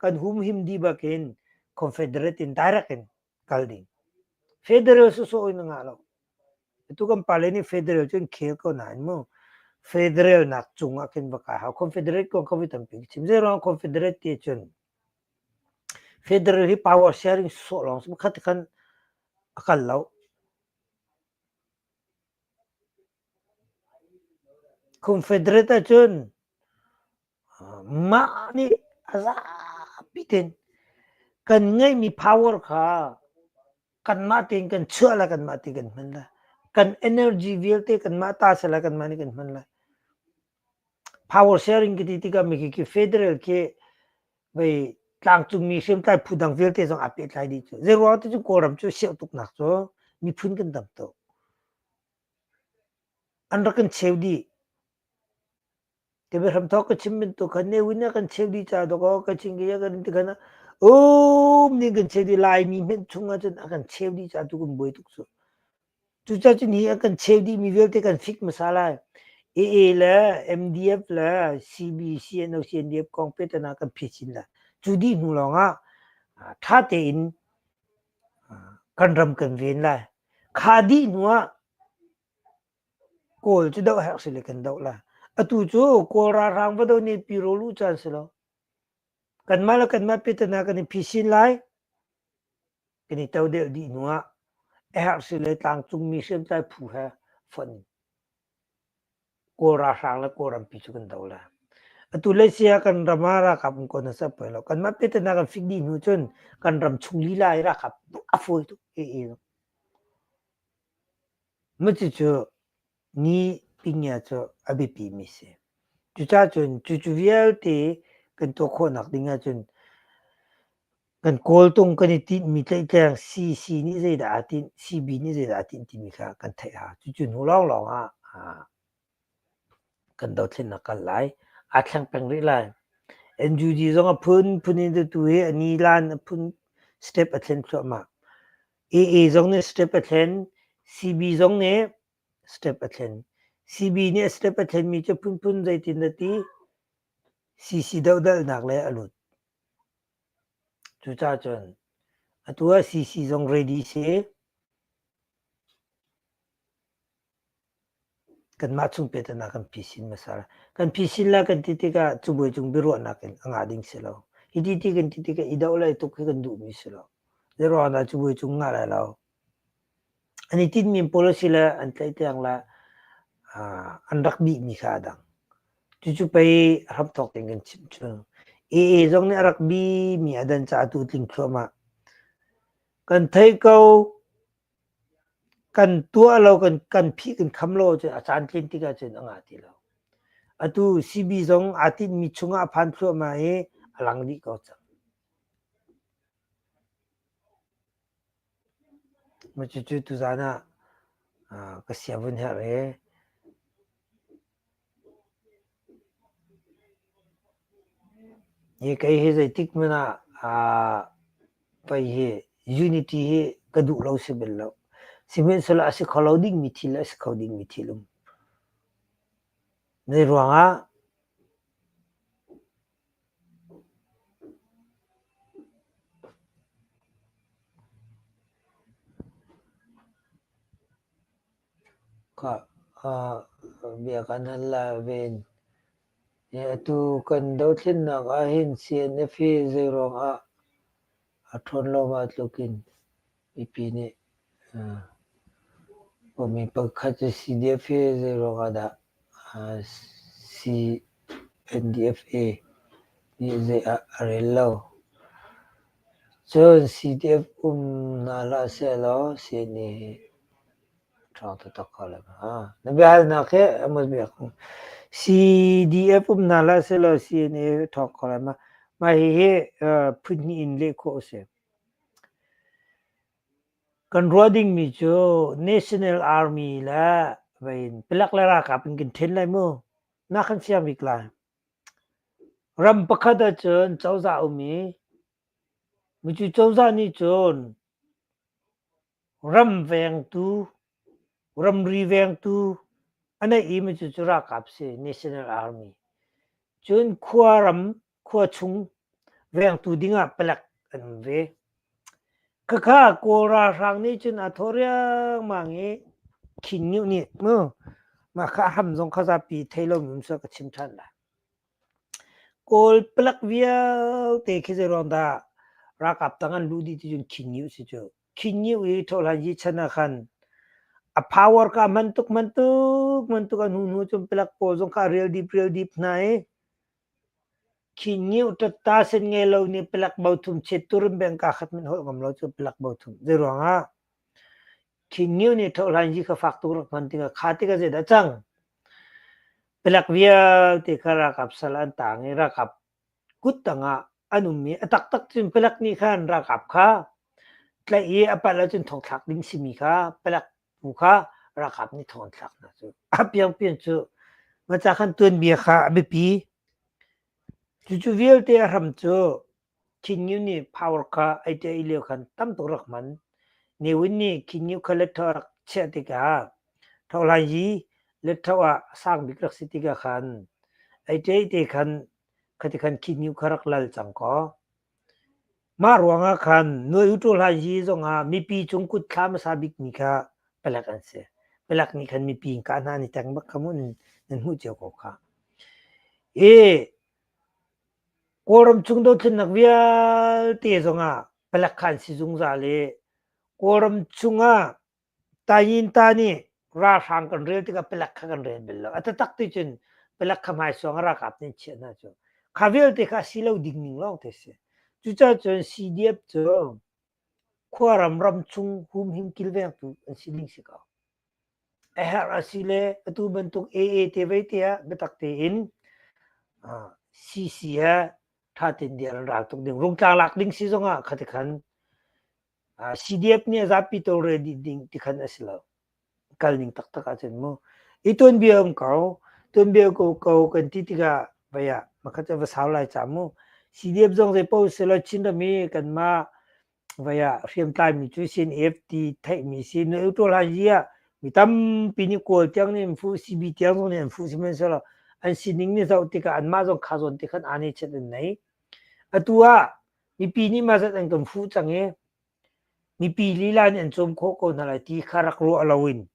kan humhim dih bakin Confederate in direct in kal ding. Federal sawsawh in a ngah lo. Atu kan pale nih federal cu an khel ko nain mu federal nak cung ah khin va kai hau. Confederate kong kha voi tampi ka chim. Zeiruang confederate ti cun federal hi power sharing sawh lawng si khat khan a kal lo. Confederate ahcun mah nih a zapi tein kan ngeihmi power kha kanmah tein kan chuah lai kanmah tein kan hman lai. Kan energy vialte kanmah ta si lai kanmah nih kan hman lai. Power sharing ka ti tikah mi khi federal khi vei tlangcungmi hriamtlai phu dang vialte zong aa pehtlai dih cu. Zeiruang ti cu Kawlram cu siau tuknak cu miphun kan tam tuk. An rak kan cheu dih. Ka biahramthawk ka chim bantuk khan Ne Win a kan cheu dih ca dawkaw ka chim ka kan ti khan um ning kan cheu dih Laimi hmenh chung ahcun a kan cheu dih ca tu kan buai tuk cu. Cucaah cun hi a kan cheu dih mi vialte kan fik hmasa lai. AA le MDF le CB, CNO, CNDF kong petana kan phisin lai. Cu dih hnu lawng ah ṭha tein kan ram kan ven lai. Kha dih hnu ah Kawl cu doh herh si le kan doh lai. Atu cu Kawl ralhrang va doh nih pi rawl u caan si lo. Kanmah le kanmah piatana kan i phisin lai. Kan i todel dih hnu ah. A herh si le tlangcungmi hriamtlai phu he fonh in Kawl ralhrang le Kawlrampi cu kan do lai. Atu Malaysia kan ram ah ralkap um ko hna seh poi lo. Kanmah pehtana kan fik dih hnu cun kan ram chung lila i ralkap a fawi tuk ee. Cucu ni pingia cu a biapi mi si. Cucaah cun cucu vialte kan tuah khawhnak ding ahcun kan kawltung kan i tinhmi tlaihtleng CC nih zeidah aa tinh, CB nih zeidah aa tinh timi kha kan theih a hau. Cucu hnu lawnglawng ah kan dothlennak kal lai. Aa thleng peng rih lai. NUG zong a phunphun in atu hi a nilan a phun step a thlen thluahmah. AA zong nih step a thlen, CB zong nih step a thlen. CB nih a step a thlenmi cu phunphun zeitin dah ti CC dohdalhnak le a lut. Cucaah cun atu ah CC zong ready si. Kanmah chung pehtana kan phisin hmasa lai. Kan phisin lai kan ti tikah cabuai cung biaruahnak in a ngah ding si lo. Hiti ti kan ti tikah i doh lai tuk hi kan duhmi si lo. Zeiruang dah cabuai cung ngah lai lo. An i tinhmi policy le an tlaih tiang le an rak bihmi kha a dang. Cucu pei hramthawk in kan chimh cu. AA zong nih a rak bimi a dan caah tu tling thluahmah. Kan theih ko, kan tuah lo, kan, kan phih, kan kham lo ahcun a caan tlin tik ahcun a ngah ti lo. Atu CB zong aa tinhmi chungah a phan thluahmah i a lang dih ko cang. Cucu tuzaan ah ka sia vun herh i hi kei hi zeitik hmanh ah pei hi unity hi ka duh lo si bal lo. Sihmanhsehlaw a si kho lo dingmi thil le a si kho dingmi thil um. Zeiruangah Bia kan hal lai ven. Atu kan dothlennak ahhin CNF hi zeiruang ah a ṭhawn lo mah tluk in mipi nih mi pakhat cu CDF hi zeiruang ah dah CNDF-A nih zei ah a rel lo. Cun CDF um hna hlah sehlaw CNA hi a ṭhawng taktak kho lai ma? Na biahalnak hi CDF um hna hlah sehlaw CNA a ṭhawng kho lai ma? Mah hihi phun hnih in leh khawh a si. Kan ruah dingmi cu National Army le palek le ralkap in kan ṭhen lai mu. Na kan fiang bik lai. Ram pakhat ahcun cozah a um i micu cozah nih cun ram vengtu, ramri vengtu a neih i micu cu ralkap si, National Army. Cun khuaram, khua chung vengtu dingah palek an um ve. Khakha Kawl ralhrang nih cun aa thawh riangmang i Khin Nguh nih mu mah kha a hram zong kha zapi thei lomi um seh ka chim ṭhan lai. Kawl palek vialte khi zeiruang dah ralkap tang an luh dih ti cun Khin Nguh si cu. Khin Nguh i thohlan yi chan ah khan a power ka hman tuk hman tuk hman tuk a hnu hnu cun palek pawl zong kha a rial dip rial dip hna i Khi ngiuh ṭatta sen ngei lo nih palek bo thum chet turin beng kaa khat hmanh holh ngam lo cu palek bo thum. Zeiruangah? Khi ngiuh nih thohlan yi kha fak tuk rak hman tikah kha tikah zeidah cang? Palek vialte kha ralkap sal an taang i ralkap kut tangah an um i a taktak cun palek nih khan ralkap kha tlaih i a palh ahcun thongthlak ding simi kha palek pu kha ralkap nih thong an thlak hna cu. A piangpiang cu maca khan tuanbia kha a biapi. Cucu vialte a hram cu Khin Ngunt nih power kha ei te lio khan tam tuk rak hman. Ne Win nih Khin Ngunt kha letho a rak chiah tikah Thohlayi letho ah a sang bik rak si tikah khan ei te te khan khati khan Khin Ngunt kha rak lal cang kaw. Mah ruangah khan Nuai U Ṭuhlayi zongah mipi cung kut thla hmasa bikmi kha palek an si. Palek nih khan mipi in kah hna an i teng bak kha mu nan hmuh cio ko kha. I Kawlram chung dothlennak vialte zongah palek kha an si zungzal i Kawlram chungah. Tayinta nih ralhrang kan rel tikah palek kha kan rel bal lo. A taktak ti cun palek kha hmaisuang a ralkap nih an chiah hna cu. Kha vialte kha a si lo ding ning lawng te si. Cucaah cun CDF cu khuaram ramchung humhim kilvengtu an si ding si ko. A herh a si le atu bantuk AA te vei te ah biatak tein CC he ṭha tein dir an ral tuk ding. Rungtlang lak ding si zongah khati khan CDF nih a zapi tawlrel dih ding ti khan a si lo. Kal ning taktak ahcun mu. I tuanbia um ko. Tuanbia ko ko kan ti tikah vei ah makhat cu va sau lai ca mu. CDF zong zei paoh selaw Chinram i kanmah vei ah hriamtlaimi cu CNF ti theihmi si. Nu ṭawl han yi ah mi tampi nih Kawl tiang nih an fuh, CB tiang zong nih an fuh sihmanhsehlaw an sining nih zoh tikah anmah zong kha zawn te khan aa ne chet an nei. Atu ah Mipi nih mah zat an kan fuh cang i mipi lila nih an cawm khawh ko hna lai ti kha rak ruah loin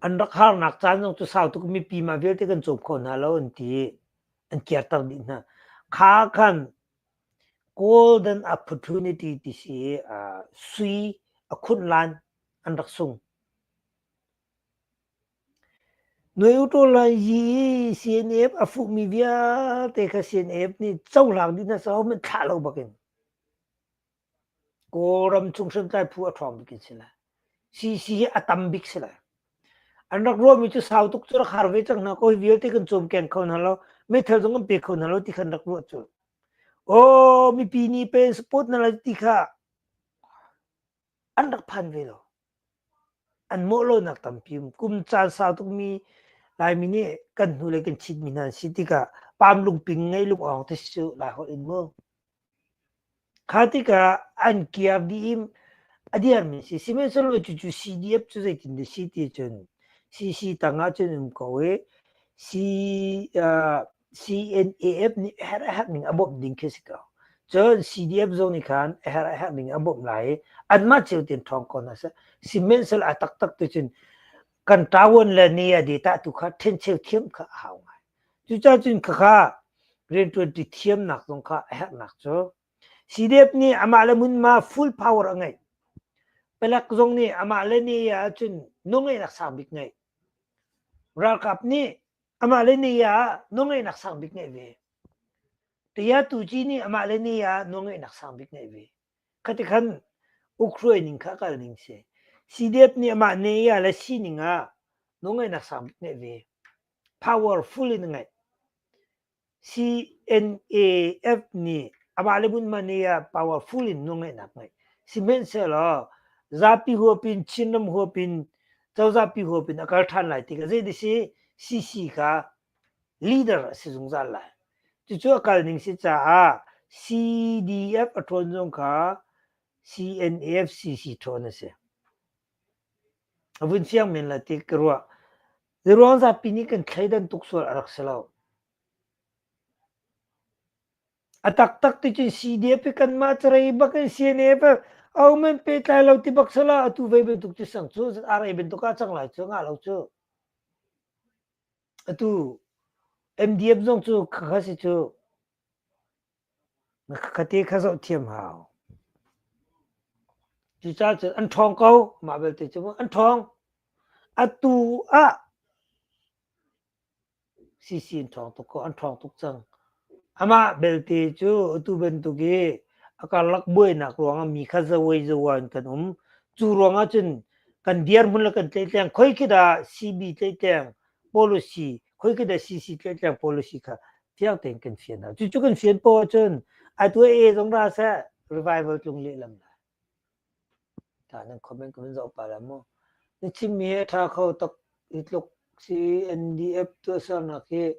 an rak harnak caan zong cu sau tuk mipi mah vialte kan cawm kho hna lo an ti i an kirter dih hna. Kha khan golden opportunity ti si i sui a khunh lan an rak sung. Nuai CNF a fuhmi vialte kha CNF nih cohlang dih hna seh ahohmanh thlah lo bakin Kawlram chung hriamtlai phu a ṭhawng bik in si lai. CC hi a tam bik si lai. An rak ruahmi cu sau tuk cu rak har ve cang hna ko hi vialte kan cawmkeng kho hna lo, meithal zong kan pe kho hna lo ti khan rak ruah cu. Aw mipi nih pen support na lai ti kha an rak phan ve lo. An mawhlonak tampi um. Kum caan sau tukmi Laimi nih kan hnulei kan chitmi hna an si tikah pam lungping ngei lungawng te si cu Laiholh in mu. Kha tikah an kiar dih i a diarmi si. Sihmanhsehlaw cucu CDF cu zeitin dah si ti cun CC tangah cun um ko i C, uh, CNAF nih a herh a herh ning a bawmh ding khi si ko. Cun CDF zong nih khan a herh a herh ning a bawmh lai i anmah cio tein ṭhawng ko hna seh. Sihmanhsehlaw a taktak tu cun kan ṭavuan le ni a data tu kha ṭhencheu thiam kha a hau ngai. Cucaah cun khakha rianṭuanṭi thiamnak zong kha a herhnak cu CDF nih amah le hmunhma full power a ngeih. Palek zong nih amah le ni ahcun nawlngeihnak sang bik ngeih. Ralkap nih Amah le ni ah nawlngeihnak sang bik ngeih ve. Tiah tuci nih amah le ni ah nawlngeihnak sang bik ngeih ve. Khati khan ukhruai ning kha kal ning si. CDF nih amah ne ah le sining ah nawlngeihnak sang bik ngeih ve. Powerful in ngeih. CNAF nih amah le hmunhma nih ah powerful in nawlngeihnak ngeih. Sihmanhsehlaw zapi huap in Chinram huap in cozahpi huap in a kal ṭhan lai tikah zei si CC kha leader a si zungzal lai. Cucu a kal ning si caah CDF a ṭhawn zong kha CNAF CC ṭhawn a si. A vun fiang men lai ti ka ruah. Zeiruang zapi nih kan thleidan tuk sual a rak si lo. A taktak ti cun CDF hi kanmah carei bak in CNF ahohmanh pehtlai lo ti bak sala atu vei bantuk cu sang cu RA bantuk ah cang lai cu ngah lo cu. Atu MDF zong cu khakha si cu. Khate kha zoh thiam hau. Cucaah cun an ṭhawng ko mah belte cu an ṭhawng. Atu ah CC an ṭhawng tuk ko, an ṭhawng tuk cang. Amah belte cu atu bantuk i a karlak buainak ruangah mi kha zawei zawa in kan um. Cu ruangah cun kan dirhmun le kan tleitleng khoi khi dah CB tleitleng policy, khoi khi dah CC tleitleng policy kha fiang tein kan fian hna. Cucu kan fian poah ahcun atu AA zong ra seh revival tlung lehlam lai. Ta nan comment ka van zoh pah la mu. Na chimmi hi a ṭha kho tuk. Hi tluk CNDF tuahsernak hi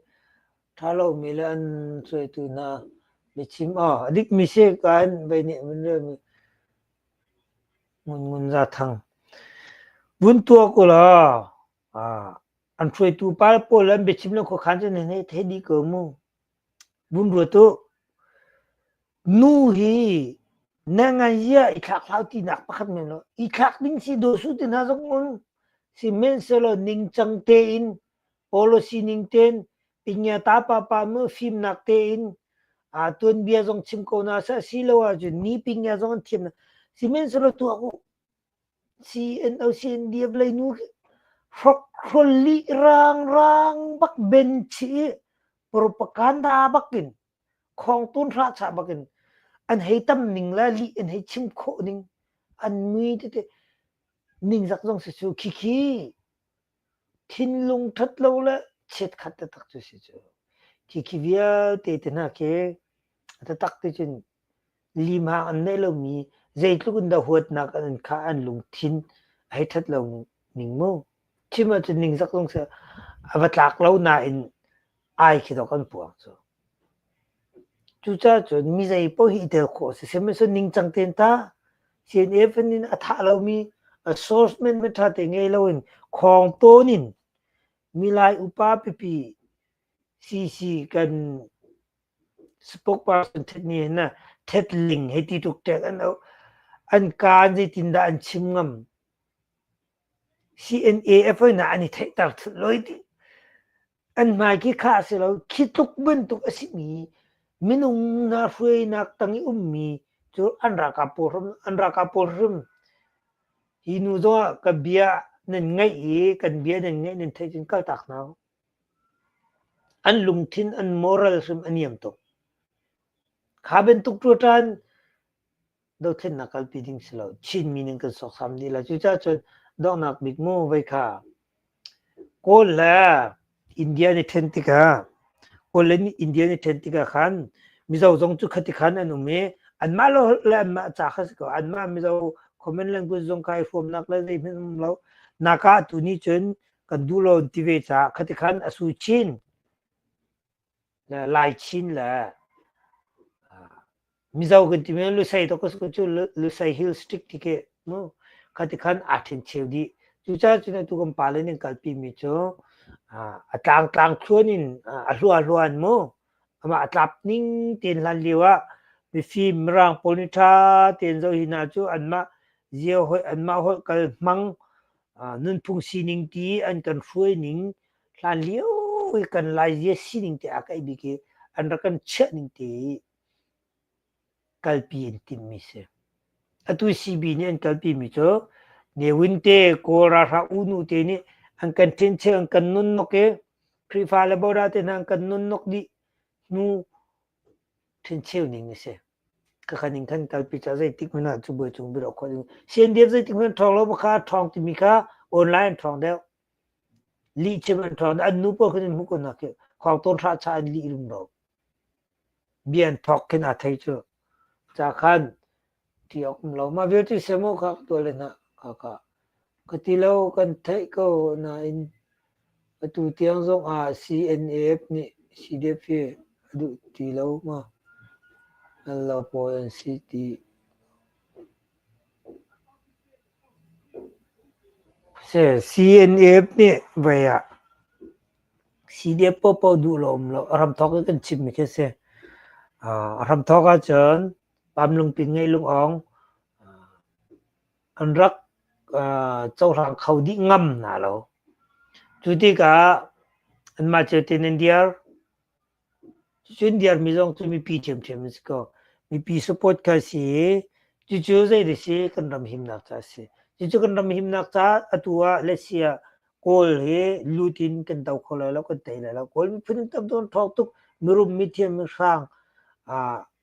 ṭha lomi le an hruaitu hna biachim aw a dikmi si ka in vei nih vun relmi Ngun Ngun Za Thang. Vun tuak ulaw an hruaitu pa pawl an biachim le khuakhan cu nan hei theih dih ko mu. Vun ruat u. Nu hi na ngan zia i thlak hlau tinak pakhat men lo. I thlak ding si daw su ti hna zong um. Sihmanhsehlaw ningcang tein policy ning tein pinya ta pa pa mu fimnak tein aa tuanbia zong chim ko na seh silo ahcun ni pinya zong an thiam. Sihmanhsehlaw tuak u. CNO CNDF lei nu khi hrokhrol lih rangrang bak ben chih i propaganda bak in khawngtun hrahchah bak in an hei tam ning le lih an hei chim khawh ning an mui tete ningzak zong si cu khikhi thinlung ṭhat lo le chiatkhat taktak cu si cu. Khikhi vialte te hna khi taktak ti cun limhang an neih lomi zeitluk in dah huatnak an kha an lungthin a hei ṭhat lo ning mu. Chim ahcun ningzak zong si a va tlak lo nain ai khi dawk an puang cu. Cucaah cun mi zei paoh hi i tel khawh a si. Sihmanhsehlaw ningcang tein tah CNF in a thah lomi a source hmanh ṭha te ngei loin khawng tawn in milai upa pipi CC kan spokesperson Thet Ni hin Thet Ling hei ti tuk ṭek an auh. An kaan zeitindah an chim ngam. CNAF hoi an i theihter thulh loi ti. An hmai khi khah a si lo. Khi tluk bantuk a simi minung hna hruainak tang i ummi cu an ralkap pawl hrim an ralkap pawl hrim hi nu zongah ka bia nan ngaih i kan bia nan ngaih nan theih cun kaltak hna u. An lungthin an moral hrim a niam tuk. Kha bantuk ṭuaṭan dothlennak kalpi ding si lo. Chinmi ning kan sawksam dih lai. Cucaah cun donghnak bik mu vei kha Kawl le India nih ṭhen tikah Kawl le India nih ṭhen tikah khan Mizo zong cu khati khan an um i anmah le holh le anmah ca kha si ko. Anmah Mizo common language zong kha i hrawmnak le zeihmanh um lo. Naka tu nih cun kan duh lo an ti ve caah khati khan a su chin. Le Lai Chin le Mizo kan timi Lusei to cu Lusei Hill Stick ti khi mu khati khan aa ṭhencheu dih. Cucaah cun atu kan pale nih an kalpi mi cu a tlangtlang thluan in a hlua hluan mu amah a tlap ning tein hlan lio ah mifim mirang pawl nih ṭha tein zoh hi hna cu anmah zia holh anmah holh kal hmang nunphung sining ti an kan hruai ning hlanlio i kan Laizia sining te aa kaih bik i an rak kan chiah ning te i kalpi an timhmi si. Atu CB nih an kalpi mi cu Ne Win te Kawl ralhrang unu te nih an kan ṭhencheu an kan nunnok i Khrihfa le Boda te hna an kan nunnok dih hnu ṭhencheu ning a si. Khakha ning khan kalpi ca zeitik hmanh ah cu buai cung biaruah khawh ding. CNDF zeitik hmanh ṭhawng lo kha ṭhawng timi kha online ṭhawng deuh. Lihchim an ṭhawn. An nu pawl khin an hmuh ko hna khi. Khuangtawn hra cha an lih rumro. Bia an thawk khin aa thei cu. Ca khan ti awk um lo. Mah vialte semo kha ka tuah le hna. Kha kha. Ka ti lo kan theih ko nain atu tiang zong ah CNAF nih CDF hi a duh ti lo ma. An lo pawl an si ti. CNF nih voi ah CDF paohpaoh duh lo um lo. A hramthawk in kan chimmi khi a si. A hramthawk ahcun Pam Lungpin Ngeih Lungawng an rak cohlang kho dih ngam hna lo. Cu tikah anmah cio tein an dir. Cucun dirmi zong cu mipi ṭhiamṭhiam an si ko. Mipi support kha a si i cucu zei si kan ram himnak ca a si. Cucu kan ram himnak caah atu ah let's ah Kawl hi lut in kan do kho lai lo, kan tei lai lo. Kawl miphun an tam tuk, an ṭhawng tuk. Mirum, mithiam, mihrang,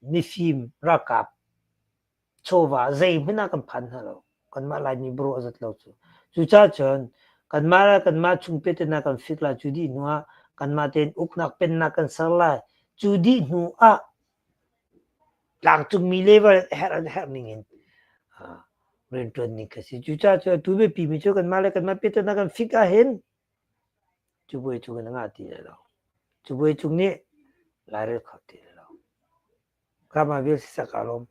mifim, ralkap chawva zeihmanh ah kan phan hna lo. Kanmah Laimi buru a zat lo cu. Cucaah cun kanmah le kanmah chung piahtana kan fik lai cu dih hnu ah kanmah tein uknak pennak kan ser lai. Cu dih hnu ah tlangcungmi level herh an herh ning in rianṭuan ning kha si. Cucaah cun atu biapi mi cu kanmah le kanmah piahtana kan fik ahhin cu buai cung in a ngah ti lai lo. Cu buai cung nih lairel kho ti lai lo. Kha mah vial si sak aa lawm.